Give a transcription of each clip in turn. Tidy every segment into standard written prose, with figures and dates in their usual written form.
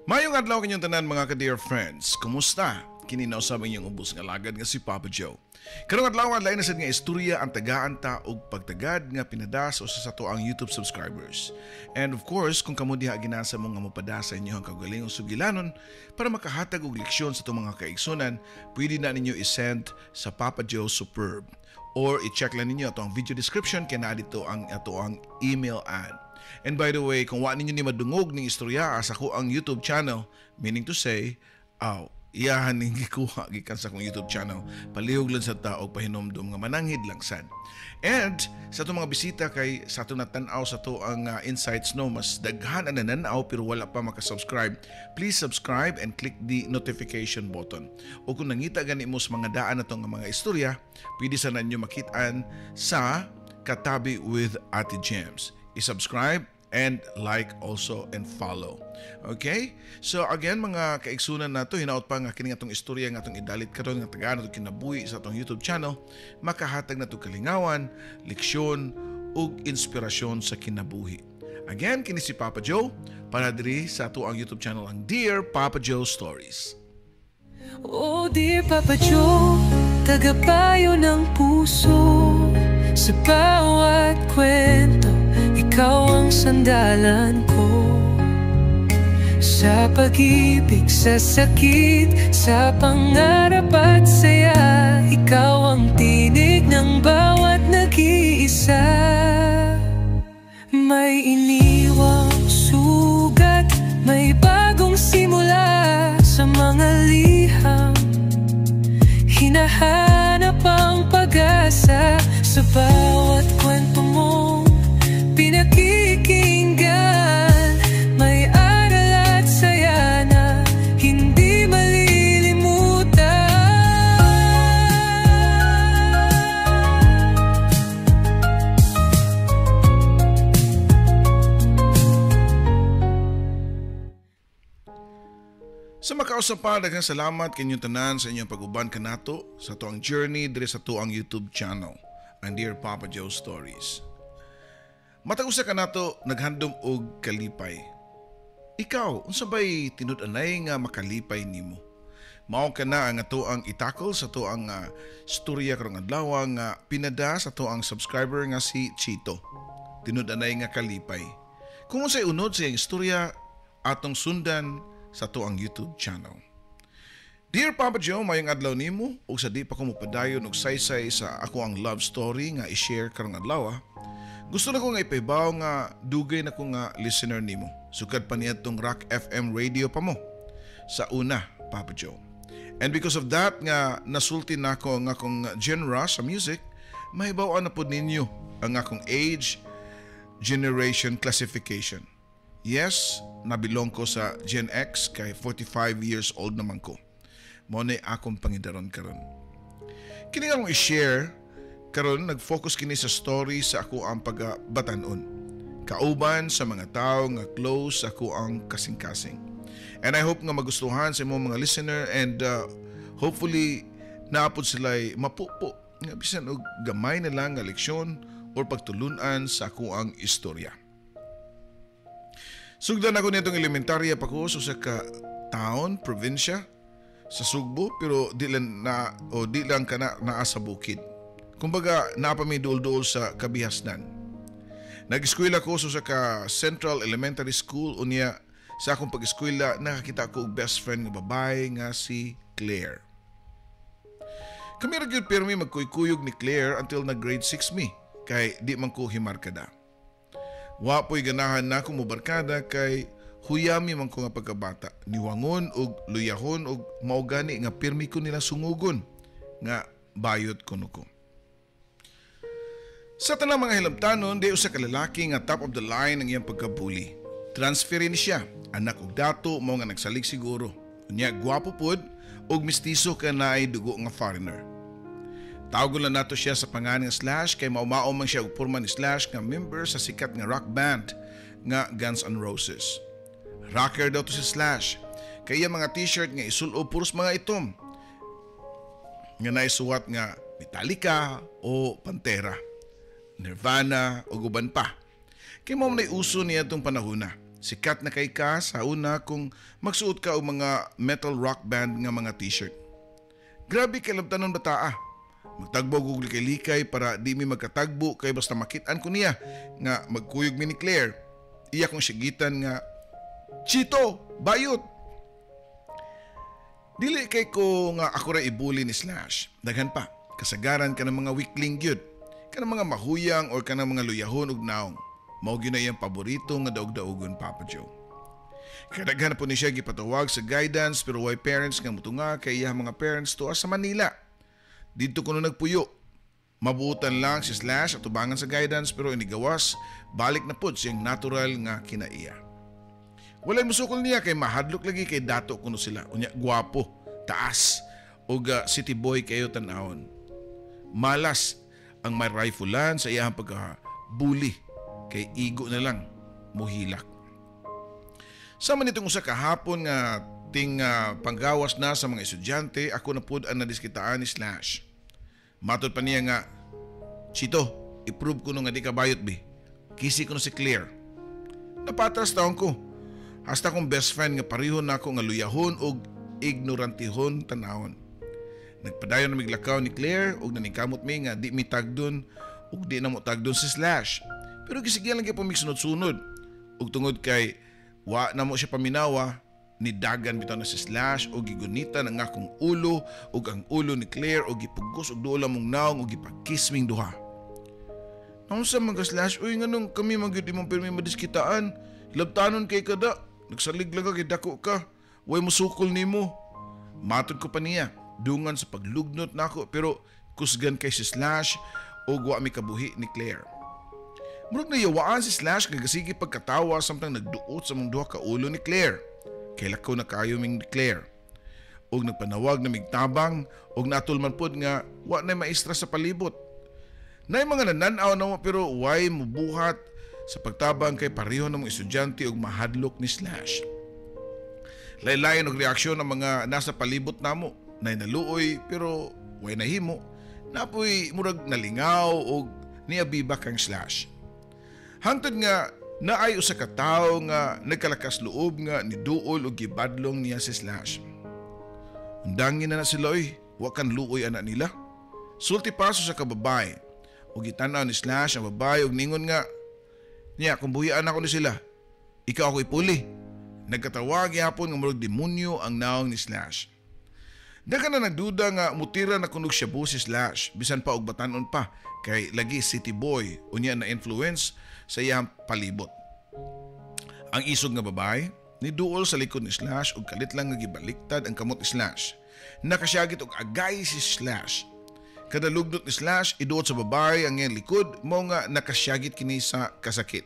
Mayong adlaw kanyong tanan, mga ka-dear friends. Kumusta? Kini na usab inyong ubos nga lagad nga si Papa Joe. Karong adlaw, lain na sad nga istorya ang tagaan ta og pagtagad nga pinadas usa sa ato ang YouTube subscribers. And of course, kung kamo diha ginasa mo nga mopada sa inyong kaugalingong sugilanon para makahatag og leksyon sa atong mga kaigsunan, pwede na ninyo i-send sa Papa Joe Superb or i-check lang ninyo ato ang video description kay naa dito ang ato ang email ad. And by the way, kung wa ninyo ni madungog ning istorya sa ako ang YouTube channel, meaning to say, aw, iyahan ning gikuha gikan sa akong YouTube channel. Palihog lang sa tao pahinomdom nga mananghid lang sad. And sa atong mga bisita, kay sa ato natan-aw sa ato ang insights, no, mas daghan ang nananaw pero wala pa maka-subscribe. Please subscribe and click the notification button. O kung nangita gani mo sa mga daan nato nga mga istorya, pwede sa ninyo makitaan sa Katabi with Ate James. I-subscribe and like also and follow. Okay? So again, mga kaigsunan nato, hinaot pa nga kini atong istorya nga atong idalit karon nga tagaan nato kinabuhi sa atong YouTube channel makahatag nato kalingawan, leksyon ug inspirasyon sa kinabuhi. Again, kini si Papa Joe para diri sa ato ang YouTube channel, ang Dear Papa Joe Stories. Oh dear Papa Joe, tagapayo ng puso. Sa bawat kwento, ikaw ang sandalan ko. Sa pag-ibig, sa sakit, sa pangarap at saya, ikaw ang tinig ng bawat nag-iisa. May iniwang sugat, may bagong simula. Sa mga liham, hinahanap ang pag-asa. Sa bawat kwento mong pinakikinggan, may aral at saya na hindi malilimutan. Sa makausap pa, daghang salamat kinyong tanan sa inyong pag-uban kanato sa ato ang journey diri sa ato ang YouTube channel, ang Dear Papa Joe Stories. Matag usa kanato naghandom og kalipay. Ikaw, unsa bay tinud-anay nga makalipay nimo? Mao kana ang ato ang itakol sa ato ang storya karong adlaw nga pinada sa ato ang subscriber nga si Chito. Tinud-anay nga kalipay. Kung unsay unod sa iyang istorya, atong sundan sa ato ang YouTube channel. Dear Papa Joe, mayong adlaw nimo ug sa di pa ko mopadayon og saysay sa ako ang love story nga i-share karong adlaw. Gusto na ko nga ipahibaw nga dugay na ko nga listener nimo. Sukad pa niya tong Rock FM radio pa mo sa una, Papa Joe. And because of that nga nasulti nako ang akong genre sa music, mahibaw-an na pod ninyo ang akong age, generation classification. Yes, nabilong ko sa Gen X kay 45 years old naman ko. Mao na akong pangidaron karon. Kini nga akong i-share karon, nag-focus kini sa story sa ako ang pagabatanon. Kauban sa mga tao nga close ako ang kasing-kasing. And I hope nga magustuhan sa imong mga listener and hopefully naapod sila'y mapupo nga bisan og gamay na lang nga leksyon or pagtulunan sa ako ang istorya. Sugdan ako nitong elementarya pa ko sa ka town, probinsya sa Sugbo, pero di lang na o di lang kana naa sa bukid. Kumbaga naa pa mi duol-duol sa kabihasnan. Nag-eskwela ko sa ka Central Elementary School. Unya sa akong pag-eskwela nakakita ko og best friend nga babae nga si Claire. Kami ra gyud pirmi magkuy-kuyog ni Claire until nag grade 6 mi kay di man ko himarkada. Wa po'y ganahan na ako mobarkada kay huyami man ko nga pagkabata. Niwangon og luyahon og mao gani nga pirmi ko nila sungugon nga bayot kuno ko. Sa tanang mga hilamtanon, di usa ka lalaki nga top of the line ang iyang pagkabuli. Transferin siya, anak og dato, mao nga nagsalig siguro. Unya gwapo pod og mistiso ka naay dugo nga foreigner. Tawgon lang nato siya sa pangalan nga Slash kay maumao man siya og porma ni Slash nga member sa sikat nga rock band nga Guns N' Roses. Rocker daw to si Slash. Kay iya mga t-shirt nga isulo puros mga itom nga naisuwat nga Metallica o Pantera, Nirvana o guban pa. Kay mao man ay uso niya itong panahon na. Sikat na kay ka sa una kung magsuot ka og mga metal rock band nga mga t-shirt. Grabe kay labtanon bataa. Magtagbo og likay-likay para di mi magkatagbo kay basta makit-an ko niya nga magkuyog mi ni Claire. Iya kong sigitan nga, "Chito, bayot!" Dili kay ko nga ako ra ibuli ni Slash. Daghan pa, kasagaran ka ng mga weakling gyud. Kanang mga mahuyang or kanang mga luyahon og naong. Mao gyud na iyang paborito nga daog-daogon, Papa Joe. Kadaghan na po ni siya gipatawag sa guidance pero way parents nga mutunga kay iyang mga parents tuwa sa Manila. Didto kuno nagpuyo. Mabutan lang si Slash at tubangan sa guidance pero inigawas, balik na pod siyang natural nga kinaiya. Walay musukol niya kay mahadlok lagi kay dato kuno sila. Unya gwapo, taas, ug city boy kayo tan-awon. Malas ang may riflean sa iyang pagkabuli kay igo na lang muhilak. Sama nitong usa ka hapon nga ting panggawas na sa mga estudyante, ako na pud ang nadiskitaan ni Slash. Matod pa niya nga, "Chito, i-prove ko no nga di ka bayot bi. Kisi ko no si Claire." Napatras taon ko. Hasta kong best friend nga pareho nako nga luyahon og ignorantihon tanawon. Nagpadayon na miglakaw ni Claire og naningkamot mi nga di mi tagdon og di na mo tagdon si Slash. Pero gisigyan lang gyud mi sunod-sunod. Ug tungod kay wa na mo siya paminawa, ni dagan bitaw na si Slash og gigunitan ang akong ulo ug ang ulo ni Claire og gipugos og duol among naong og gipakiss ming duha. Naunsa man ka, Slash, uy, nganong kami man gyud imong pirmi madiskitaan? Hilabtanon kay kada, nagsalig lang ka kay dako ka. Way musukol nimo. Matod ko pa niya, dungan sa paglugnot nako pero kusgan kay si Slash og wa mi kabuhi ni Claire. Murag nayawaan si Slash nga gasigi pagkatawa samtang nagduot sa mong duha ka ulo ni Claire. Kay lakaw na kayo ming ni Claire. Og nagpanawag na migtabang og natulman pod nga wa na maestra sa palibot. Nay mga nananaw na mo pero way mubuhat sa pagtabang kay pareho na mong estudyante og mahadlok ni Slash. Laylayan og reaksyon ng mga nasa palibot namo. Nay naluoy pero way nahimo. Napoy murag nalingaw og niabiba kang Slash. Hangtod nga naay usa ka tawo nga nagkalakas loob nga niduol og gibadlong niya si Slash. "Undangin na na sila oy, wa kan luoy ana nila." Sulti pa sa kababae. Og gitan-aw ni Slash ang babae og ningon nga, "Niya, kung buhian ako ni sila, ikaw ako ipuli." Nagkatawag yapon nga murag demonyo ang naong ni Slash. Daghan na nagduda nga mutira na kunog shabu si Slash, bisan pa og batanon pa, kay lagi city boy, unya na influence sa iyang palibot. Ang isog nga babae, niduol sa likod ni Slash ug kalit lang nga gibaliktad ang kamot ni Slash. Nakasyagit og agay si Slash. Kada lugnot ni Slash, iduot sa babae ang iyang likod, mao nga nakasyagit kini sa kasakit.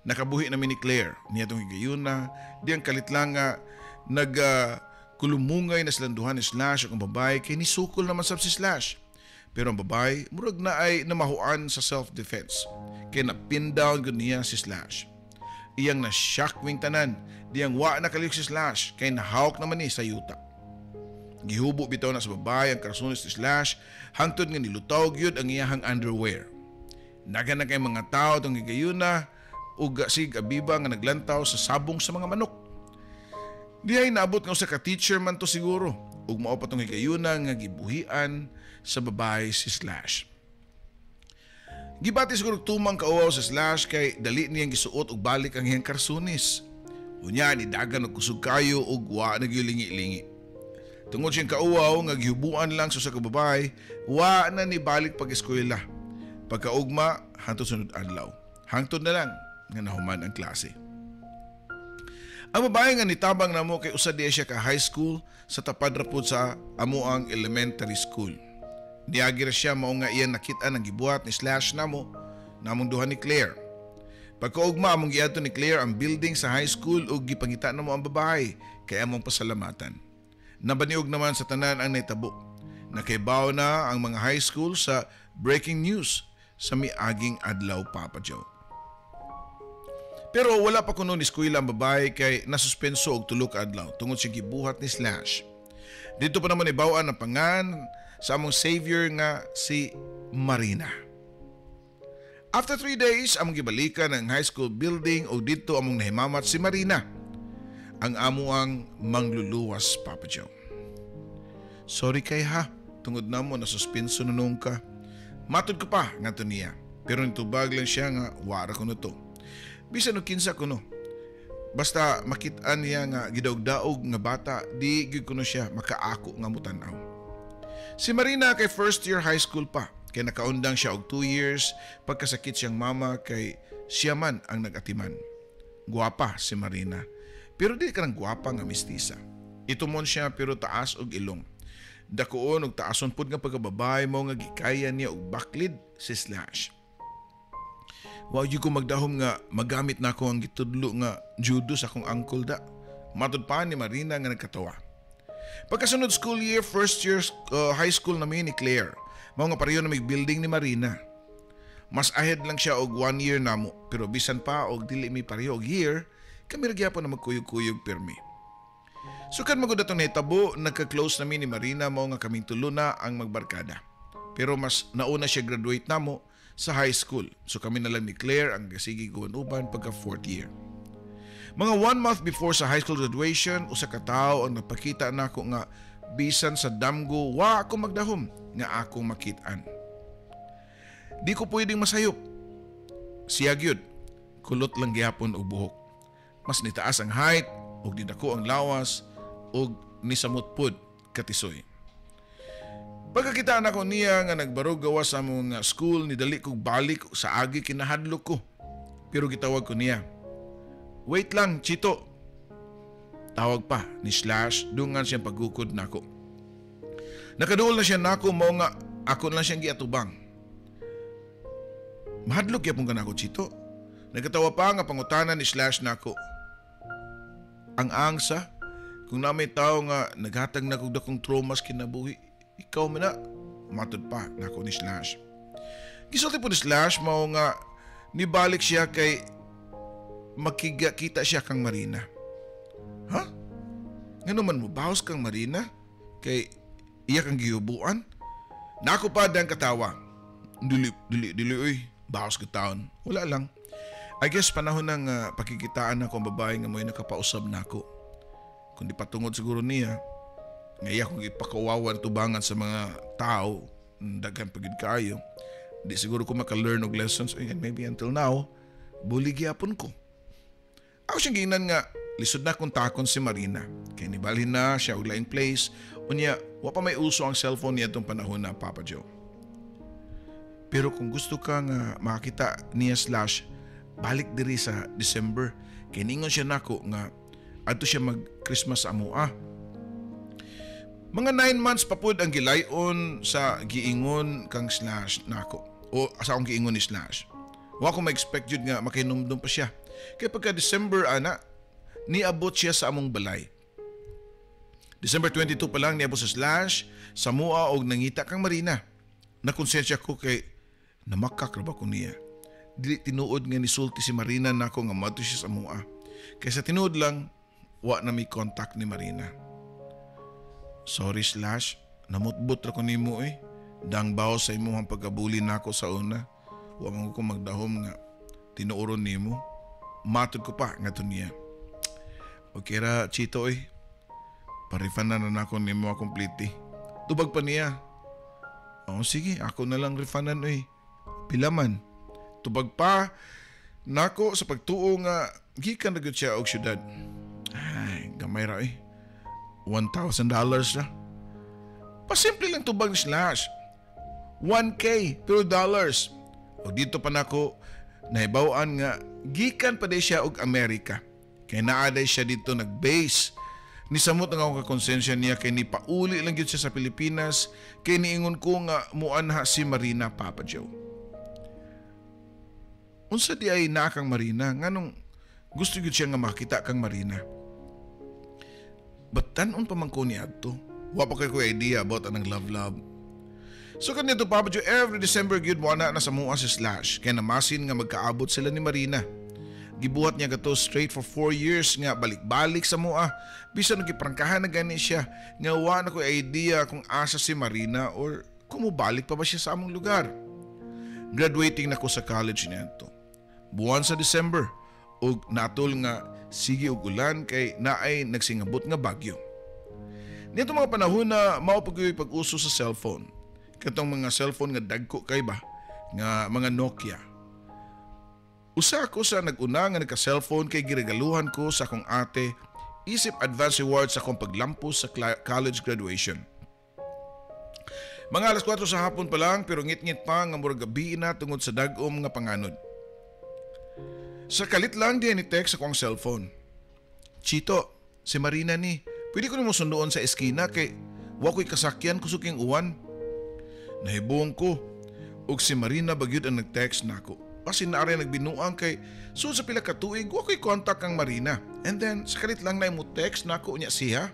Nakabuhi namin ni Claire, niya tong higayuna, diyang kalit lang nga nagkulumungay na silang duha ni Slash ug ang babae kay nisukol naman sab si Slash. Pero ang babae, murag na ay namahuan sa self-defense. Kay na pin down gud niya si Slash. Iyang na-shock wing tanan, diyang wa nakalihok si Slash kay nahawak naman ni sa yuta. Gihubo bitaw na sa babae ang karsunis ni Slash hangtod nga nilutaw gyud ang iyahang underwear. Daghan na kay mga tao tong higayuna ug sig abiba nga naglantaw sa sabong sa mga manok. Dihay naabot nga usa ka teacher man to siguro ug mao pa tong higayuna nga gibuhian sa babae si Slash. Gibati siguro tumang kauwaw sa Slash kay dali niyang gisuot og balik ang iyang karsunis. Unya ni dagan og kusog kayo ug wa nagyulingi-lingi. Tungod siyang kauwaw nga gihubuan lang sa usa ka babae, wa na ni balik pag-eskwela. Pagkaugma hangtod sunod adlaw. Hangtod na lang nga nahuman ang klase. Ang babae nga nitabang namo kay usa diya siya ka high school sa tapad ra pud sa amoang elementary school. Niagi ra siya mao nga iyang nakit-an ang gibuhat ni Slash namo, namong duha ni Claire. Pagkaugma among giadto ni Claire ang building sa high school ug gipangita namo ang babae kay among pasalamatan. Nabaniog naman sa tanan ang nahitabo. Nakaibaw na ang mga high school sa breaking news sa miaging adlaw, Papa Joe. Pero wala pa kuno ni eskwela ang babae kay nasuspenso og tulo ka adlaw tungod sa gibuhat ni Slash. Dito pa naman ibaw-an ang pangan sa among savior nga si Marina. After 3 days, among gibalikan ang high school building ug didto among nahimamat si Marina, ang amo ang mangluluwas, Papa Joe. "Sorry kay ha, tungod namo na suspenso na nung ka." Matod ko pa ngadto niya, pero nitubag lang siya nga wara ko to. Bisan og kinsa kuno. Basta makit-an niya nga gidaog-daog nga bata, di gyud kuno siya makaako nga mutan-aw. Si Marina kay first year high school pa, kay nakaundang siya og 2 years pagkasakit siyang mama, kay siya man ang nag-atiman. Guwapa si Marina, pero di kanang guwapa nga mistisa. Itumon siya pero taas og ilong. Dakuon og taason pud nga pagkababae, mao nga gikaya niya og baklid si Slash. "Wa gyud ko magdahom nga magamit nako ang gitudlo nga judo sa akong uncle da." Matod pa ni Marina nga nagkatawa. Pagkasunod school year, first year high school namin ni Claire. Mao nga pareho na may building ni Marina. Mas ahead lang siya og one year namo, pero bisan pa og dili mi pareho og year, kami ra gyapon na magkuyog-kuyog pirmi. Sukad magud atong nahitabo, nagka-close nami ni Marina, mao nga kaming tulo na ang magbarkada. Pero mas nauna siya graduate namo sa high school. So kami na lang ni Claire ang gasigi uban pagka fourth year. Mga one month before sa high school graduation, usa ka tawo ang nagpakita nako nga bisan sa damgo wa ako magdahom nga akong makit-an. Di ko pwedeng masayop. Siya gyud, kulot lang gihapon og buhok. Mas nitaas ang height ug nidako ang lawas ug nisamot pud katisoy. Pagkakita nako niya nga nagbarog gawas sa among school, nidali kog balik sa agi, kinahadlok ko. Pero gitawag ko niya. "Wait lang, Chito." Tawag pa ni Slash dungan siyang paggukod nako. Nakaduol na siya nako, mao nga ako lang siyang giatubang. "Mahadlok gyapon ka nako, Chito?" Nagkatawa pa nga pangutana ni Slash nako. "Ang angsa, kung naa may tao nga naghatag na kog dakong traumas kinabuhi, ikaw man na." Matod pa nako ni Slash. Gisulti po ni Slash mao nga nibalik siya kay makiga kita siya kang Marina. Ha? Ngano man mo bawas kang Marina? Kay iya kang gihubuan? Nako pa dang katawa. "Dili, dili, dili oy. Bawas ka taon. Wala lang. I guess panahon ng pakikitaan nako ang babae nga mo'y nakapausab nako. Kung di patungod siguro niya, nga iya kong ipakawawan tubangan sa mga tao, daghan pa gyud kaayo, di siguro ko maka-learn og lessons, and maybe until now, buli gyapon ko." Ako siyang giingnan nga lisod na kung takon si Marina. Kay nibalhin na siya og laing place, unya wa pa may uso ang cellphone niya itong panahon na, Papa Joe. "Pero kung gusto ka nga makakita niya Slash, balik diri sa December. Kay ningon siya nako nga adto siya mag Christmas sa amoa." Mga 9 months pa pud ang gilayon sa giingon kang Slash nako. O sa akong giingon ni Slash. Wa ko ma-expect jud nga makinumdum pa siya. Kay pagka December ana, niabot siya sa among balay. December 22 pa lang niabot sa Slash sa mua og nangita kang Marina. Nakonsensya ko kay namakak ra ba ko niya. Dili tinuod nga nisulti si Marina nako nga moadto siya sa mua. Kay sa tinuod lang, wa na mi contact ni Marina. "Sorry Slash, namutbot ra ko nimo eh. Dang bawo sa imong pagkabuli nako sa una. Wa man ko magdahom nga tinuoron nimo." Matod ko pa ngadto niya. "Okay ra, Chito eh. Pa-refund na nako nimo akong pliti." Tubag pa niya. "Oh, sige, ako na lang refundan oy. Pila man?" Tubag pa nako sa pagtuo nga gikan na gyud siya og syudad. "Ay, gamay ra eh. $1,000 na." Pasimple lang tubag ni Slash. 1K pero dollars. O dito pa nako nahibaw-an nga gikan pa day siya og Amerika. Kay naa day siya dito nag-base. Nisamot ang akong kakonsensya niya kay ni pauli lang gyud siya sa Pilipinas kay niingon ko nga muanha si Marina, Papa Joe. Unsa di ay naa kang Marina? Nganong gusto gyud siya nga makita kang Marina? But tanon pa man ko ni adto. Wa pa kay ko idea about anang love love. So kanito, Papa Joe, every December gyud mo na sa mua si Slash kay namasin nga magkaabot sila ni Marina. Gibuhat niya gato straight for 4 years nga balik-balik sa mua. Bisan giprangkahan na gani siya nga wa na ko idea kung asa si Marina or kung mobalik pa ba siya sa among lugar. Graduating na ko sa college niadto. Buwan sa December ug natol nga sige og ulan kay naay nagsingabot nga bagyo. Nito mga panahon na mao pag pag-uso sa cellphone. Katong mga cellphone nga dagko kay ba nga mga Nokia. Usa ako sa nag-una nga nagka-cellphone kay giregaluhan ko sa akong ate isip advance reward sa akong paglampos sa college graduation. Mga alas 4 sa hapon pa lang pero ngit-ngit pa nga murag gabi na tungod sa dag-om nga panganod. Sa kalit lang diyan ni text ako ang cellphone. Chito, si Marina ni, pwede ko nimo sunduon sa eskina kay wa ko'y kasakyan kusog king uwan. Nahibuong ko og si Marina bagyod ang nag-text nako. Basin na aray nagbinuang kay so sa pila ka tuig wa ko'y contact kang Marina. And then sa kalit lang na mo text nako unya siya.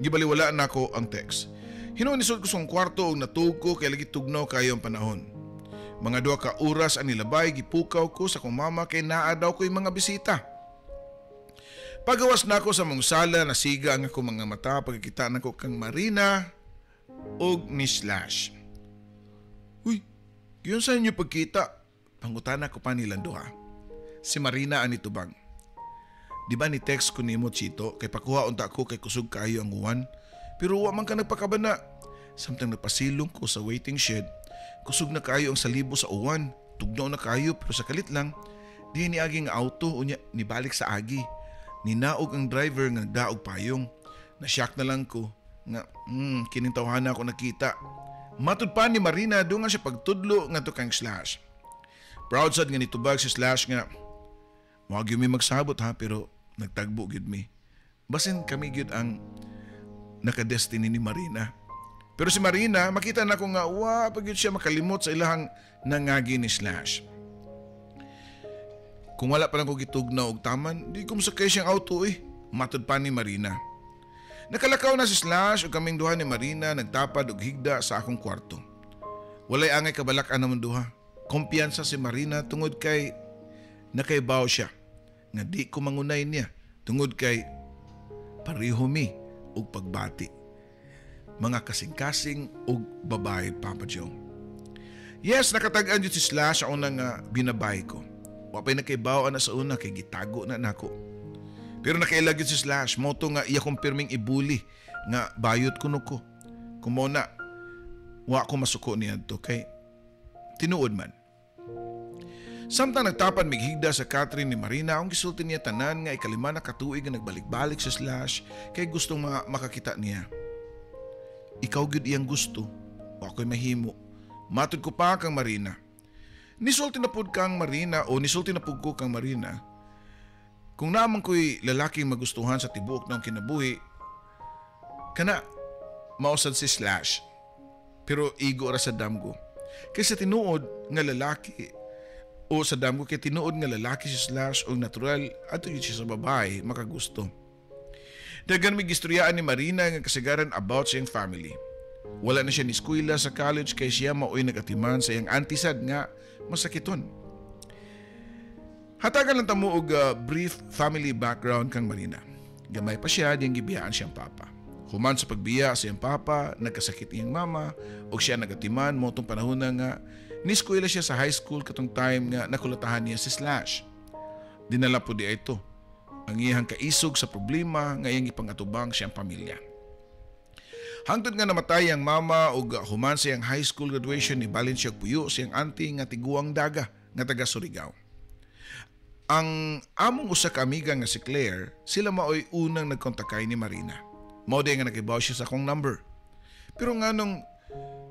Gibaliwalaan nako ang text. Hinuon nisod ko sa kwarto og natug ko kay lagi tugnaw kayo ang panahon. Mga 2 ka oras ang nilabay, gipukaw ko sa akong mama kay naa daw ko'y mga bisita. Pagawas nako sa mong sala, nasiga ang akong mga mata pagkakita nako kang Marina og ni Slash. Uy, giyon sa inyo pagkita? Pangutana ko pa nilang duha. Si Marina ang nitubang. Di ba ni text ko nimo, Chito, kay pakuha unta ko kay kusog kayo ang uwan? Pero wa man ka nagpakabana. Samtang nagpasilong ko sa waiting shed, kusog na kayo ang salibo sa uwan. Tugnaw na kayo pero sa kalit lang, di ni aging auto unya nibalik sa agi. Ninaog ang driver nga nagdaog payong. Nashock na lang ko nga kining tawhana ako nakita. Matud pa ni Marina dungan siya pagtudlo ngadto kang Slash. Proud sad nga nitubag si Slash nga wa gyud mi magsabot ha pero nagtagbo gyud mi. Basin kami gyud ang naka-destiny ni Marina. Pero si Marina, makita na ko nga wa pa gyud siya makalimot sa ilahang nangagi ni Slash. Kung wala pa lang ko gitugnaw og taman, di ko mosakay siyang auto eh. Matod pa ni Marina. Nakalakaw na si Slash ug kaming duha ni Marina nagtapad og higda sa akong kwarto. Walay angay kabalak-an namon duha. Kumpiyansa si Marina tungod kay nakaibaw siya nga di ko mangunay niya tungod kay pareho mi og pagbati. Mga kasing-kasing og babae, Papa Joe. Yes, nakatag-an jud si Slash sa unang binabay ko. Wa pa'y nakaibaw na sa una kay gitago na nako. Pero nakaila gyud si Slash, moto nga iya kong pirming ibuli nga bayot kuno ko. Kung mo na, wa ko masuko niya to kay tinuod man. Samtang nagtapan mighigda sa Catherine ni Marina, ang gisulti niya tanan nga 5 na katuig nga nagbalik-balik sa Slash kay gustong makakita niya. Ikaw gyud iyang gusto, wa ko'y mahimo. Matud ko pa kang Marina. Nisulti na pud kang Marina o nisulti na pud ko kang Marina. Kung naman ko'y lalaking magustuhan sa tibuok ng kinabuhi, kana mausad si Slash. Pero igo ra sa damgo. Kaysa tinuod nga lalaki o sa damgo kay tinuod nga lalaki si Slash o natural ato yun siya sa babae makagusto. Dagan may gistoryaan ni Marina nga kasagaran about sa iyang family. Wala na siya ni eskwela sa college kay siya maoy nagatiman sa iyang antisad nga masakiton. Hatagan lang tamo og brief family background kang Marina. Gamay pa siya diyang gibiyaan siyang papa. Human sa pagbiya sa iyang papa, nagkasakit iyang mama og siya nagatiman mo tong panahon na nga niskwela siya sa high school katong time nga nakulatahan niya si Slash. Dinala po di ito ang iyang kaisog sa problema nga iyang ipangatubang siyang pamilya. Hangtod nga namatay ang mama og human sa iyang high school graduation ni balin siya og puyo sa iyang auntie nga tiguang daga nga taga Surigao. Ang among usa ka amiga nga si Claire, sila maoy unang nagkontakay ni Marina. Mao di nga nakibaw siya sa akong number. Pero nganong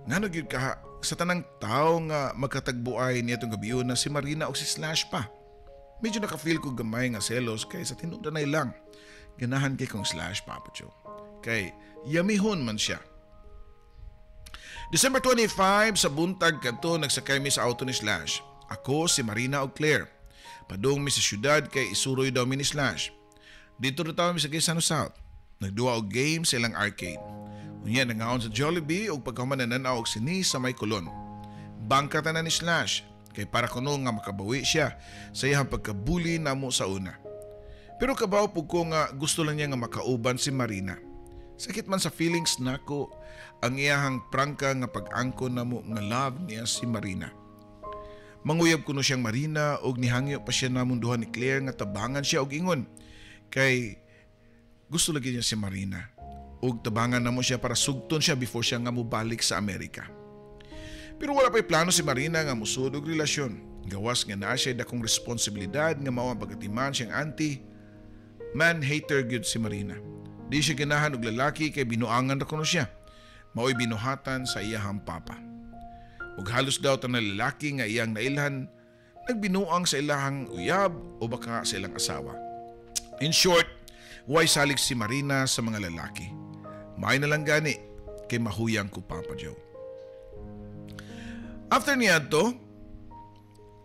ngano gyud ka sa tanang tawo nga magkatagbuay niya itong gabi na si Marina og si Slash pa. Medyo naka-feel ko gamay nga selos kay sa tinuod lang. Ganahan kay kong Slash, Papa Joe. Kay yamihon man siya. December 25 sa buntag kadto nagsakay mi sa auto ni Slash. Ako, si Marina og Claire. Padung mi sa syudad kay isuroy daw mi ni Slash. Dito na tawo mi sa Quezon South. Nagduwa og game sa ilang arcade. Unya nangaon sa Jollibee og pagkahuman nananaw og sini sa may Colon. Bangka tanan ni Slash kay para kuno nga makabawi siya sa iyang pagkabuli namo sa una. Pero kabaw pug ko nga gusto lang niya nga makauban si Marina. Sakit man sa feelings nako ang iyahang prangka nga pag-angkon namo nga love niya si Marina. Manguyab kuno siyang Marina og nihangyo pa siya namong duha ni Claire nga tabangan siya og ingon kay gusto lagi niya si Marina og tabangan namo siya para sugton siya before siya nga mobalik sa Amerika. Pero wala pa'y plano si Marina nga musud og relasyon. Gawas nga naa siya dakong responsibilidad nga mao ang pagkatiman siyang auntie. Man hater gyud si Marina. Di siya ganahan og lalaki kay binuangan ra kuno siya. Mao'y binuhatan sa iyahang papa. Ug halos daw tanan lalaki nga iyang nailhan nagbinuang sa ilahang uyab o baka sa ilang asawa. In short, way salig si Marina sa mga lalaki. May na lang gani kay mahuyang ko, Papa Joe. After niadto,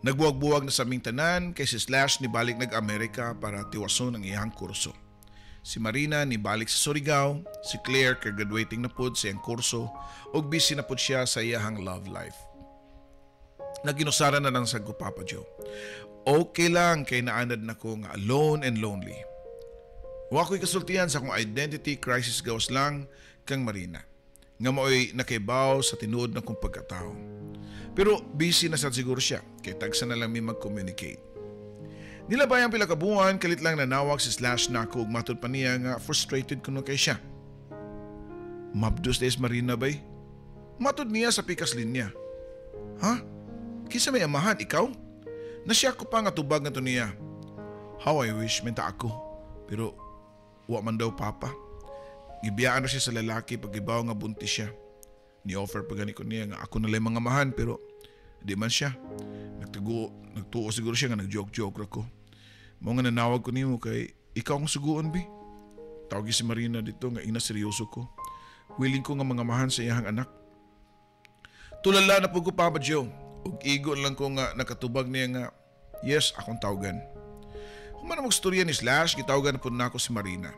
nagbuwag-buwag na sa aming tanan kay si Slash nibalik nag-Amerika para tiwason ang iyang kurso. Si Marina nibalik sa Surigao, si Claire kay graduating na pud sa iyang kurso ug busy na pud siya sa iyang love life. Naginusara na lang sa ko, Papa Joe. Okay lang kay naanad na ko nga alone and lonely. Wa ko'y kasultihan sa akong identity crisis gawas lang kang Marina nga mao'y nakaibaw sa tinuod na kong pagkatao. Pero busy na sad siguro siya kay tagsa na lang mi mag-communicate. Nilabay ang pila ka buwan, kalit lang nanawag si Slash nako ug matud pa niya nga frustrated kuno kay siya. "Mabdos des Marina bay?" Matud niya sa pikas linya. "Ha? Kinsa may amahan, ikaw?" Nasya ko pa nga tubag nga to niya. "How I wish minta ako. Pero wa man daw, papa. Gibiyaan na siya sa lalaki pag-ibaw nga buntis siya. Ni-offer pa gani ko niya nga ako na lang mga mahan pero di man siya. Nagtugo, nagtuo siguro siya nga nag-joke-joke ra ko. Mao nga nanawag ko nimo kay ikaw ang suguon bi. Tawagi si Marina dito nga ina seryoso ko. Willing ko nga mga mahan sa iyang anak." Tulala na po ko, Papa Joe. Ug igo lang ko nga nakatubag niya nga yes, akong tawagan. Human na magstorya ni Slash, gitawagan na po nako si Marina.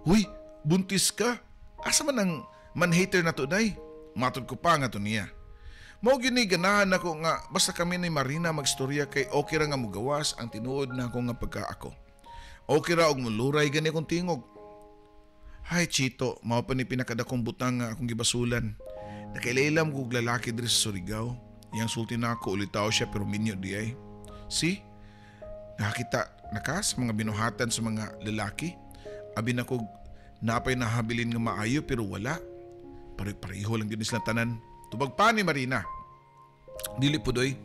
"Huy, buntis ka? Asa man ang man-hater na to, day?" Matod ko pa nga to niya. Mao gyud ni ganahan ako nga basta kami ni Marina magstorya kay okay ra nga mugawas ang tinuod na ako nga pagka ako. Okay ra og muluray gani akong tingog. "Hay Chito, mao pa ni pinakadakong butang nga akong gibasulan. Nakailaylam ko og lalaki diri sa Surigao. Iyang sulti nako ulitaw siya pero minyo di ay. See? Nakakita na ka sa mga binuhatan sa mga lalaki. Abi nako napay nahabilin nga maayo pero wala. Pare-pareho lang gyud sila tanan." Tubag pa ni Marina. "Dili po doy.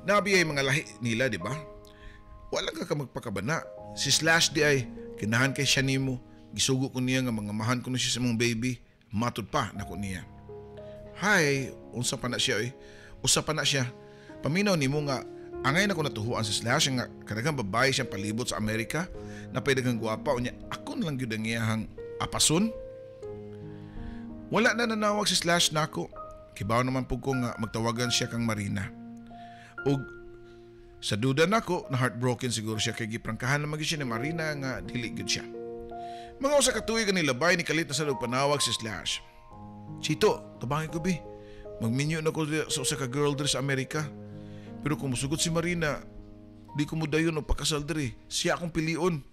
Nabi ay mga lahi nila, di ba? Wala ka ka magpakabana. Si Slash di ay, kinahan kay siya nimo. Gisugo ko niya nga mga mahan ko na siya sa mong baby. Matud pa nako niya." "Hay, unsa pa na siya eh. Usa pa na siya. Paminaw nimo nga angay na ko natuhuan sa Slash nga kadaghang babae siyang palibot sa Amerika na pwede kang gwapa unya ako na lang gyud ang iyahang apason." Wala na nanawag si Slash nako. Kibaw naman pud ko nga magtawagan siya kang Marina. Ug sa duda nako na heartbroken siguro siya kay giprangkahan naman gyud siya ni Marina nga dili gyud siya. Mga usa ka tuig ang nilabay, ni kalit na sa panawag si Slash. "Chito, tabangin ko bi. Magminyo na ko sa usa ka girl diri sa Amerika. Pero kung musugot si Marina, di ko mo dayon og pakasal diri. Siya akong pilion."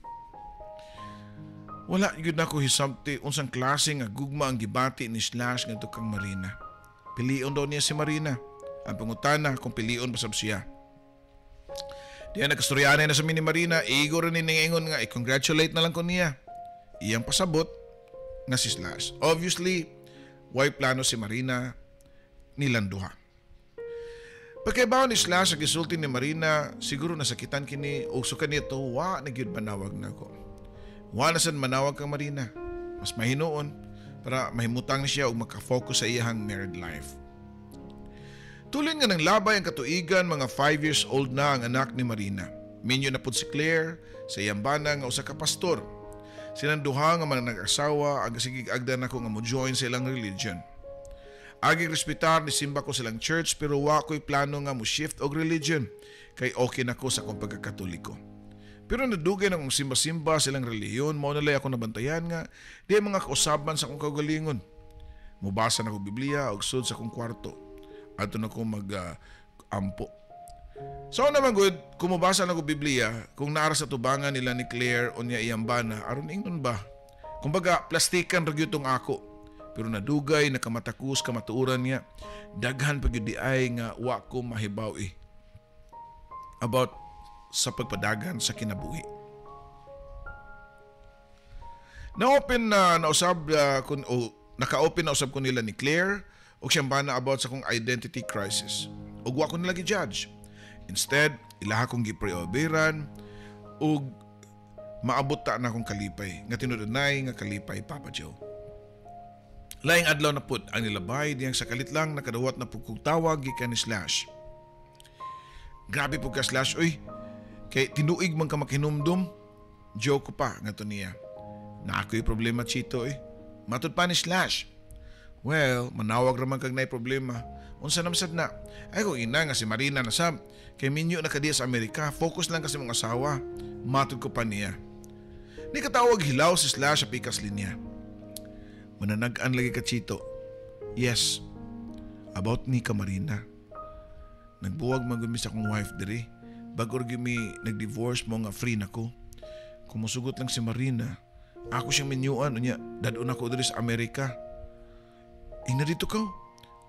Wala gyud nako hisabti unsang klase nga gugma ang gibati ni Slash ngadto kang Marina. Pilion daw niya si Marina. Ang pangutana kung pilion pa sab siya. Diya nagkastoryahan na sa ni Marina, igo rin ni ingon nga i-congratulate na lang ko niya. Iyang pasabot nga si Slash. Obviously, way plano si Marina nilang duha. Pagkaibaw ni Slash ang gisulti ni Marina, siguro nasakitan kini og suka nito wa na gyud manawag nako. Wa na sad manawag kang Marina. Mas mahinuon para mahimutang na siya og maka-focus sa iyahang married life. Tulin nga nang labay ang katuigan, mga 5 years old na ang anak ni Marina. Minyo na pud si Claire sa iyang bana nga usa ka pastor. Silang duha nga mga nag-asawa ang sigig agda nako nga mo join sa ilang religion. Agi respetar ni simba ko silang church pero wa ko'y plano nga mo shift og religion kay okay na ko sa akong pagkakatoliko. Pero nadugay na kong simba-simba silang relihiyon, mao na ako nabantayan nga di mga kausaban sa akong kaugalingon. Mubasa na ko Biblia og sud sa akong kwarto. Adto na ko mag ampo. So naman good, kung mubasa na ko Biblia, kung naara sa tubangan nila ni Claire o niya iyang bana, aron ingnon ba? Kumbaga, plastikan ra gyud tong ako. Pero nadugay, nakamatakos, kamatuoran niya, daghan pa gyud di ay nga wa ko mahibaw eh. About sa pagpadagan sa kinabuhi. Na-open na nausab kun o naka-open na usab ko nila ni Claire ug siyang bana about sa akong identity crisis. Ug wa ko nila gi-judge. Instead, ilaha kong gipreoberan ug maabot ta na akong kalipay nga tinud-anay nga kalipay, Papa Joe. Laing adlaw na pud ang nilabay diyang sa kalit lang nakadawat na pud kog tawag gikan ni Slash. "Grabe pud ka, Slash, oy. Kay tinuig man ka makinumdum." Joke ko pa ngadto niya. "Na ako'y problema, Chito, eh." Matud pa ni Slash. "Well, manawag raman kag naay problema. Unsa naman sad na?" "Ay kung ina nga si Marina na sab. Kay minyo na ka diya sa Amerika. Focus lang kasi mong asawa." Matud ko pa niya. Ni katawag hilaw si Slash sa pikas linya. "Mananag-an lagi ka, Chito." "Yes. About ni ka Marina. Nagbuwag man gud mi sa akong wife diri. Bag-o ra mi nag-divorce mo nga free na ko. Kung musugot lang si Marina, ako siyang minyuan unya dad-on ako diri sa Amerika." "Ingna dito ka.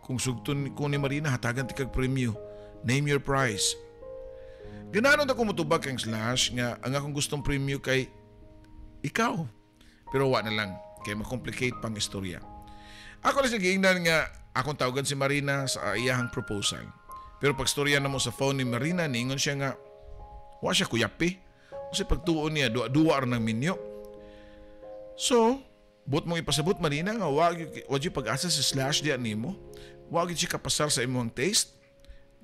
Kung sugton ko ni Marina, hatagan ti kag premyo. Name your price." Ganahan ta ko motubag kang Slash nga ang akong gustong premyo kay ikaw. Pero wa na lang kay ma-complicate pang istorya. Ako lang siya giingnan nga akong tawagan si Marina sa iyahang proposal. Pero pag storya na mo sa phone ni Marina, niingon siya nga wa siya kuyapi. Kasi pagtuon niya, duwa-duwa ra ng minyo. So, buot mong ipasabot, Marina, nga wa gyud pag-asa si Slash diya nimo. Wa gyud siya kapasar sa imong taste.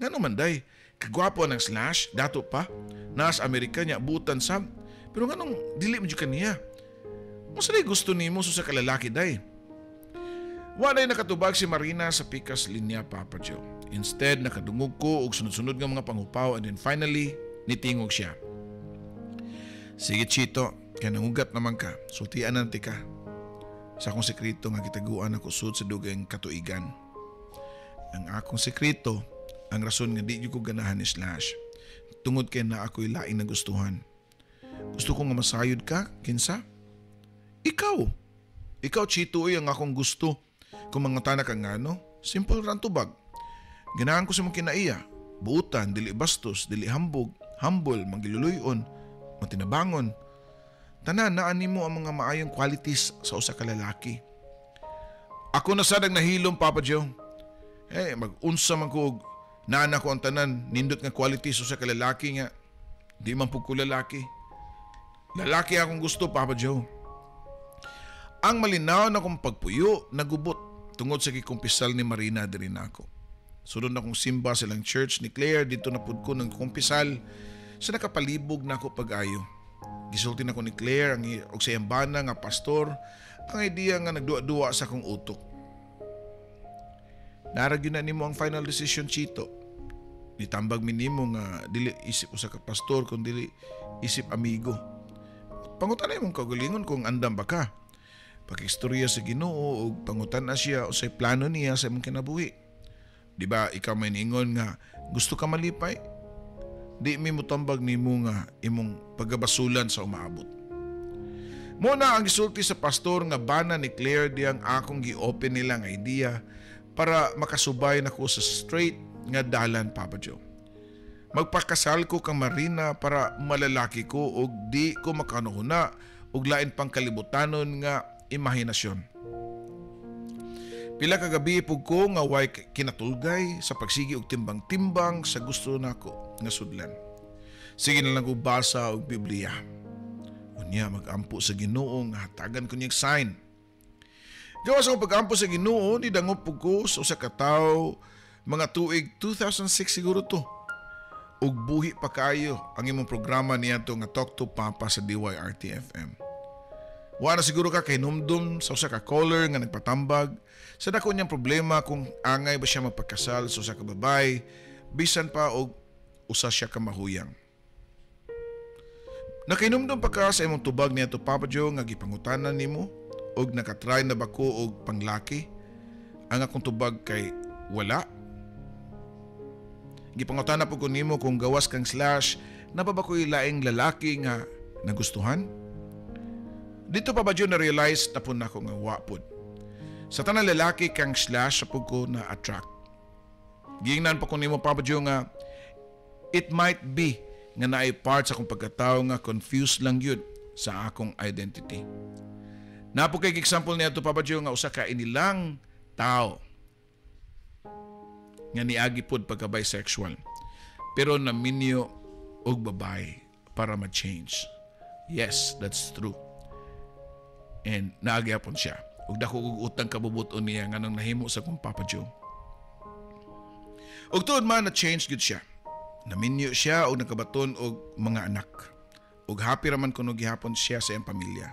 Ngano man day, kagwapo ng Slash, dato pa, nasa Amerika niya, butan sab. Pero nganong dili mo jud kaniya? Unsa day gusto nimo sa kalalaki day? Wa day nakatubag si Marina sa pikas linya, Papa Joe. Instead, nakadungog ko og sunod-sunod nga mga pangupaw and then finally, nitingog siya. "Sige, Chito, kay nangugat naman ka, sultian na ka sa akong sekreto nga gitaguan ako sud sa dugayng katuigan. Ang akong sekreto, ang rason nga di ko ganahan ni Slash, tungod kay na ako'y laing nagustuhan. Gusto ko nga masayod ka, kinsa? Ikaw. Ikaw, Chito, ang akong gusto. Kung mangutana ka ngano, simple ra ang tubag. Ganahan ko sa mong kinaiya, buutan, dili bastos, dili hambog, humble, manggiluluyon, matinabangon. Tanan naa nimo ang mga maayong qualities sa usa ka lalaki." Ako na sad ang nahilom, Papa Joe. Eh, mag-unsa man ko og naa ko ang tanan nindot nga qualities sa usa ka lalaki nga di man pud ko lalaki. Lalaki akong gusto, Papa Joe. Ang malinaw na kong pagpuyo nagubot tungod sa gikumpisal ni Marina diri nako. Sunod na kong simba silang church ni Claire, dito na pud ko nang kumpisal sa nakapalibog nako pag-ayo. Gisulti nako ni Claire ang og sa iyang bana nga pastor ang idea nga nagduwa-duwa sa akong utok. "Naa ra gyud na nimo ang final decision, Chito. Nitambag mi nimo nga dili isip usa ka pastor kun dili isip amigo. Pangutan imong kaugalingon kung andam ba ka. Pakistorya sa Ginoo ug pangutan na siya unsay plano niya sa imong kinabuhi. Di ba ikaw may niingon nga gusto ka malipay? Di mi motambag nimo nga imong pagabasulan sa umaabot." Mo na ang gisulti sa pastor nga bana ni Claire diyang akong gi-open nila nga idea para makasubay nako sa straight nga dalan, Papa Joe. Magpakasal ko kang Marina para malalaki ko og di ko makanuhuna og lain pang kalibutanon nga imahinasyon. Pila ka gabi pug ko nga way kinatulgay sa pagsigi og timbang-timbang sa gusto nako nga sudlan. Sige na lang ko basa og Biblia. Unya magampo sa Ginoo nga hatagan ko niyang sign. Gawas akong pag-ampo sa Ginoo, ni dangop pug ko sa usa ka tawo mga tuig 2006 siguro to. Ug buhi pa kaayo ang imong programa niadto nga Talk to Papa sa DYRT-FM. Wa na siguro ka kahinumdum sa usa ka caller nga nagpatambag sa dako niyang problema kung angay ba siya magpakasal sa usa ka babae bisan pa og usa siya ka mahuyang. Nakahinumdum pa ka sa imong tubag niadto, Papa Joe, nga gipangutanan nimo og nakatry na ba ko og panglaki? Ang akong tubag kay wala. Gipangutana po ko nimo kung gawas kang Slash, naa pa ba ko'y laing lalaki nga nagustuhan? Dito pa ba na realize na po nako nga wa pod. Sa tanan lalaki kang Slash sa pud ko na attract. Giingnan pa ko nimo, Papa Joe, nga It might be nga naay part sa akong pagkatao nga confused lang yun sa akong identity. Naa po kay example niya to, Papa Joe, nga usa ka inilang tao nga niagi pod pagka bisexual pero naminyo og babae para ma-change. Yes, that's true. And naagyapon siya. Ug dako og utang kabubuton niya nganong nahimo sa kong Papa Joe. Ug tuod man na change gud siya. Naminyo siya og nakabaton og mga anak. Ug happy raman kuno gihapon siya sa iyang pamilya.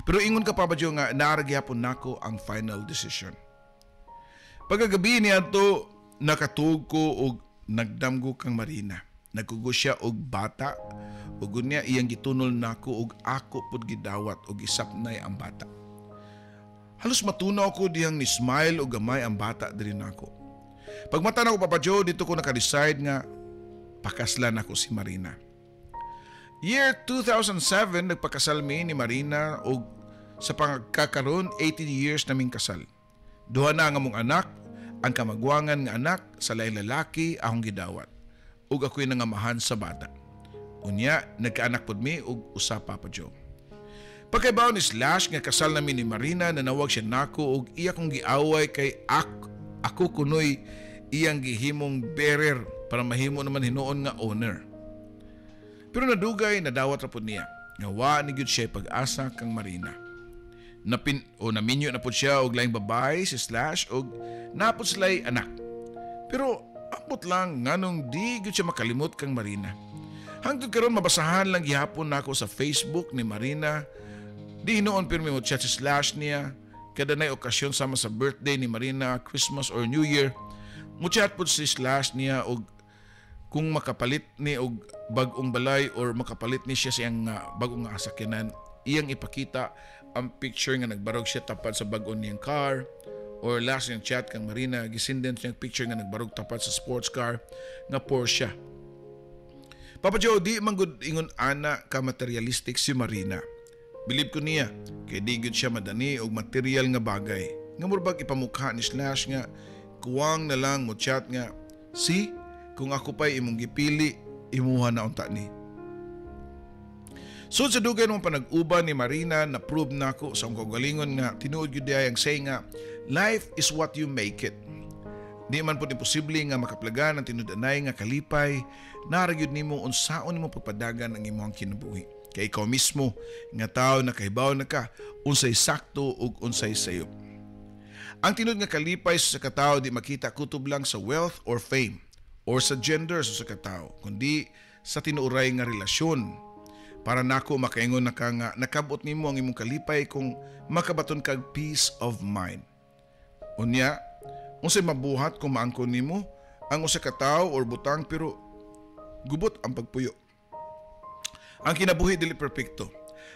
Pero ingon ka, Papa Joe, nga naa ra gihapon nako ang final decision. Pagkagabi niadto, nakatuog ko og nagdamgo kang Marina. Nagkugo siya og bata ug unya iyang gitunol nako ug ako pud gidawat og gisapnay ang bata. Halos matunaw ko dihang ni smile og gamay ang bata diri nako. Pagmata nako, Papa Joe, didto ko naka-decide nga pakaslan ako si Marina. Year 2007, nagpakasal mi ni Marina og sa pagkakaroon 18 years naming kasal. Duha na ang among anak, ang kamagwangan nga anak sa laing lalaki akong gidawat. Ug ako'y nangamahan sa bata. Unya, nagkaanak pod mi og usa, Papa Joe. Pagkaibaw ni Slash nga kasal nami ni Marina, nanawag siya nako og iya kong giaway kay ako kunoy iyang gihimong bearer para mahimo naman hinuon nga owner. Pero nadugay nadawat ra pud niya nga wa ni gyud siya pag-asa kang Marina. Napin o naminyo na pud siya og laing babae si Slash og napud sila'y anak. Pero ambot lang nganong di gyud siya makalimot kang Marina. Hangtod karon mabasahan lang gihapon nako sa Facebook ni Marina. Di hinuon pirmi mo chat si Slash niya. Kada nay okasyon sama sa birthday ni Marina, Christmas or New Year, mo chat pud si Slash niya og kung makapalit ni og bag-ong balay or makapalit ni siya siyang bag-ong nga sakyanan, iyang ipakita ang picture nga nagbarog siya tapad sa bag-o niyang car, or last niyang chat kang Marina, gisendan siyang picture nga nagbarog tapad sa sports car nga Porsche. Papa Joe, di man gud ingon ana ka materialistic si Marina. Bilib ko niya kay di gud siya madani og material nga bagay. Nga murbag ipamukha ni Slash nga kuwang na lang mo chat nga, "Si kung ako pa'y imong gipili, imuha na unta ni." So sa dugay ng panag-uban ni Marina, na-prove nako sa akong kaugalingon nga tinuod gyud diay ang say nga life is what you make it. Di man pud imposible nga makaplagan ang tinud-anay nga kalipay, naa ra gyud nimo unsaon nimo pagpadagan ang imong kinabuhi. Kay ikaw mismo nga tao nakahibaw na ka unsay sakto ug unsay sayop. Ang tinud nga kalipay sa katao di makita kutob lang sa wealth or fame or sa gender sa katao, kundi sa tinuoray nga relasyon. Para nako, makaingon na ka nga nakabot nimo ang imong kalipay kung makabaton kag peace of mind. Unya, unsay mabuhat kung maangkon nimo ang usa ka tawo or butang pero gubot ang pagpuyo? Ang kinabuhi dili perpekto.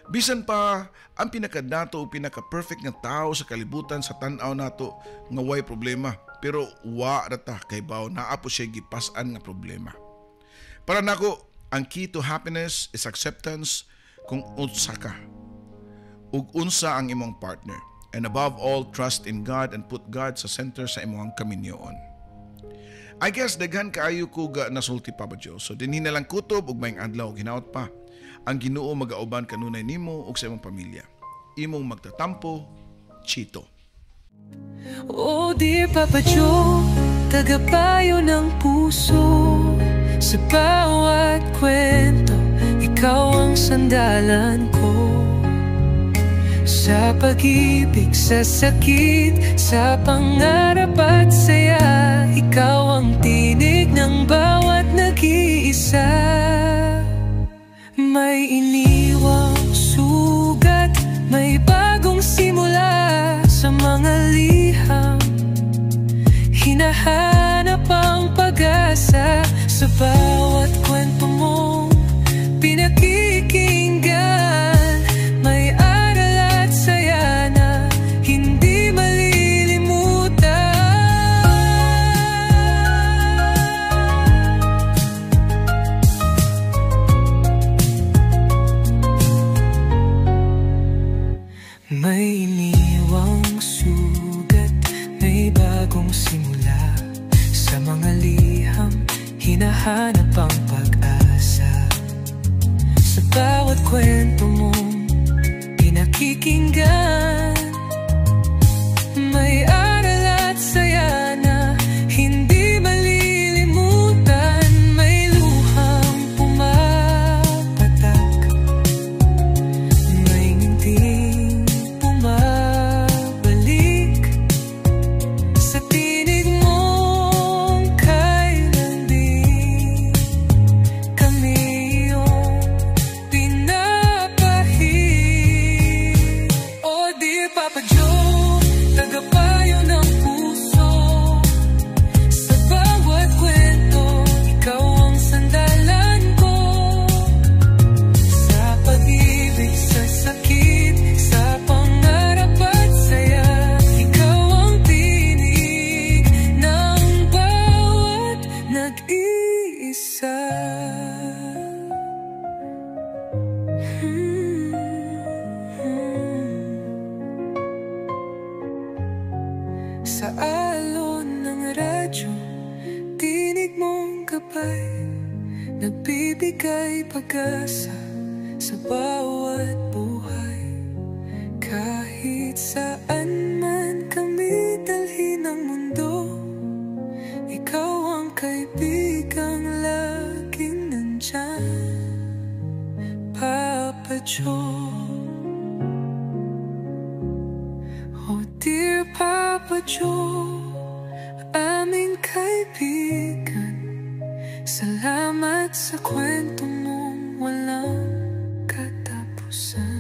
Bisan pa ang pinakadato o pinaka-perfect nga tao sa kalibutan sa tan-aw nato nga way problema, pero wa ra ta kaybaw naa po siya gipas-an nga problema. Para nako, ang key to happiness is acceptance kung unsa ka ug unsa ang imong partner. And above all, trust in God and put God sa center sa imong kaminyoon. I guess daghan kaayo ko ga nasulti, Papa Joe. So dinhi na lang kutob ug maayong adlaw ug hinaot pa. Ang Ginoo magauban kanunay nimo ug sa imong pamilya. Imong magtatampo, Chito. Oh dear Papa Joe, tagapayo ng puso. Sa bawat kwento, ikaw ang sandalan ko. Sa pag-ibig, sa sakit, sa pangarap at saya, ikaw ang tinig ng bawat nag-iisa. May iniwang sugat, may bagong simula. Sa mga liham, hinahanap ang pag-asa. Sa bawat kwento mong pinakikinggan, may aral at saya na hindi malilimutan. May iniwang sugat, may bagong simula. Sa mga liham, hinahanap ang pag kwento mong pinakikinggan, may aral at saya na hindi malilimutan. May luhang pumapatak, may ngiting bumabalik sa tinig mong kay lambing, kami iyong pinapahid. Oh dear Papa Joe, tagapayo ng puso. Sa bawat kwento, ikaw ang sandalan ko. Sa pag-ibig, sa sakit, sa pangarap at saya, ikaw ang tinig ng bawat nag-iisa. Sa alon ng radyo, tinig mong gabay, nagbibigay pag-asa sa bawat buhay. Kahit saan man kami dalhin ng mundo, ikaw ang kaibigang laging nandyan, Papa Joe. Oh dear Papa Joe, aming kaibigan, salamat sa kwento mong walang katapusan.